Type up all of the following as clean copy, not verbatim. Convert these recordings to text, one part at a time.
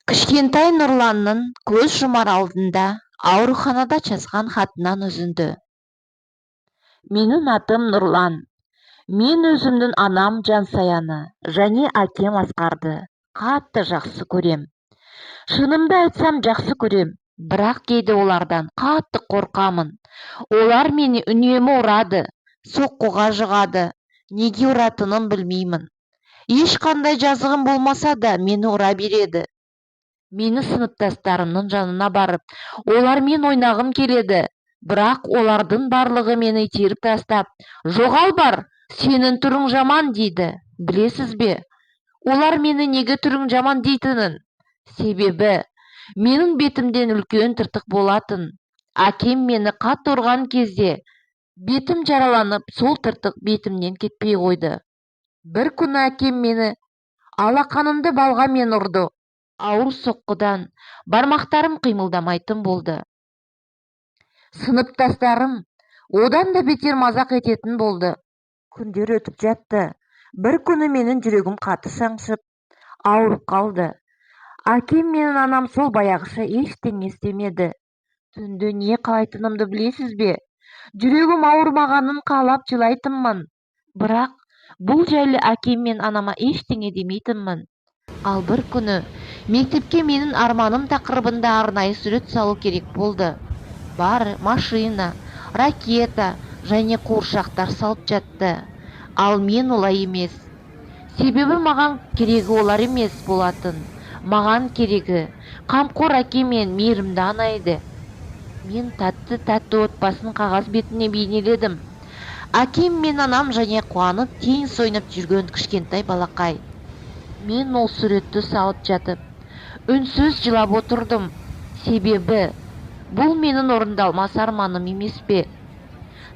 Кішкентай Нұрланның көз жұмар алдында ауруханада жазған хатынан үзінді. Менің атым Нұрлан. Мен өзімнің анам Жансаяны және әкем Асқарды қатты жақсы көрем. Шынымды айтсам, жақсы көрем, бірақ кейде олардан қатты қорқамын. Олар мені үнемі ұрады, соққыға жығады. Неге ұратынын білмеймін. Ешқандай жазығым болмаса да, мені ұра береді. Мені сыныптастарымның жанына барып, олармен ойнағым келеді, бірақ олардың барлығы мені итеріп тастап, «Жоғал, бар, сенің түрің жаман», – дейді. Білесіз бе, олар мені неге түрің жаман дейтінін? Себебі менің бетімден үлкен тыртық болатын. Әкем мені қатты ұрған кезде бетім жараланып, сол тыртық бетімнен кетпей қойды. Бір күні әкем мені алақанымды балғамен ұрды. Ауыр соққыдан бармақтарым қимылдамайтын болды. Сыныптастарым одан да бетер мазақ ететін болды. Күндер өтіп жатты. Бір күні менің жүрегім қатты шаншып, ауырып қалды. Әкем менің анам сол баяғыша ештеңе істемеді. Түнде не қалайтынымды білесіз бе? Жүрегім ауырмағанын қалап жылайтынмын, бірақ бұл жайлы әкем мен анама ештеңе демейтінмін. Ал бір күні мектепке менің арманым тақырыбында арнайы сурет салу керек болды. Бар машина, ракета және қуыршақтар салып жатты. Ал мен олай емес, себебі маған керегі олар емес болатын. Маған керегі қамқор әке мен мейірімді ана еді. Мен тәтті-тәтті отбасын қағаз бетіне бейнеледім: әкем мен анам және қуанып теннис ойнап жүрген кішкентай балақай. Мен ол суретті салып жатып, үнсіз жылап отырдым, себебі бұл менің орындалмас арманым емес пе?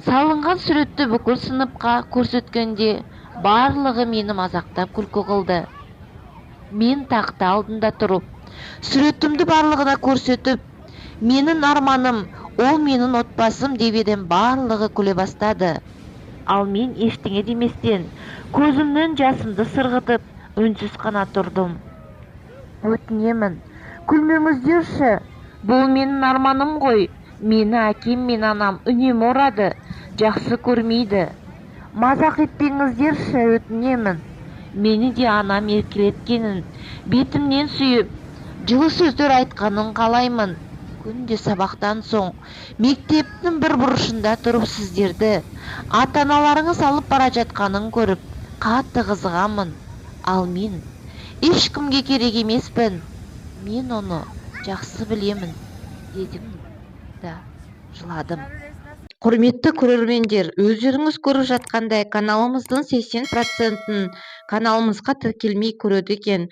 Салынған суретті бүкіл сыныпқа көрсеткенде, барлығы мені мазақтап, күлкі қылды. Мен тақта алдында тұрып, суретімді барлығына көрсетіп, «Менің арманым ол менің отбасым» деп едім, барлығы күле бастады. Ал мен ештеңе деместен, көзімнен жасымды сырғытып, үнсіз қана тұрдым. «Өтінемін, күлмеңіздерші, бұл менің арманым ғой. Мені әкем мен анам үнемі ұрады, жақсы көрмейді. Мазақ етпеңіздерші, өтінемін. Мені де анам еркелеткенін, бетімнен сүйіп, жылы сөздер айтқанын қалаймын. Күнде сабақтан соң мектептің бір бұрышында тұрып, сіздерді ата-аналарыңыз алып бара жатқанын көріп, қатты қызығамын. Ал мен ешкімге керек емеспін. Мен оны жақсы білемін», – дедім да жыладым. Құрметті көрермендер, өздеріңіз көріп жатқандай, каналымыздың 80%-ін каналымызға тіркелмей көреді екен.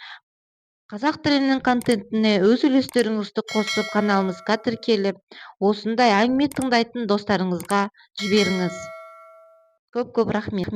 Қазақ тілінің контентіне өз үлестеріңізді қосып, каналымызға тіркеліп, осындай әңгіме тыңдайтын достарыңызға жіберіңіз. Көп көп рахмет!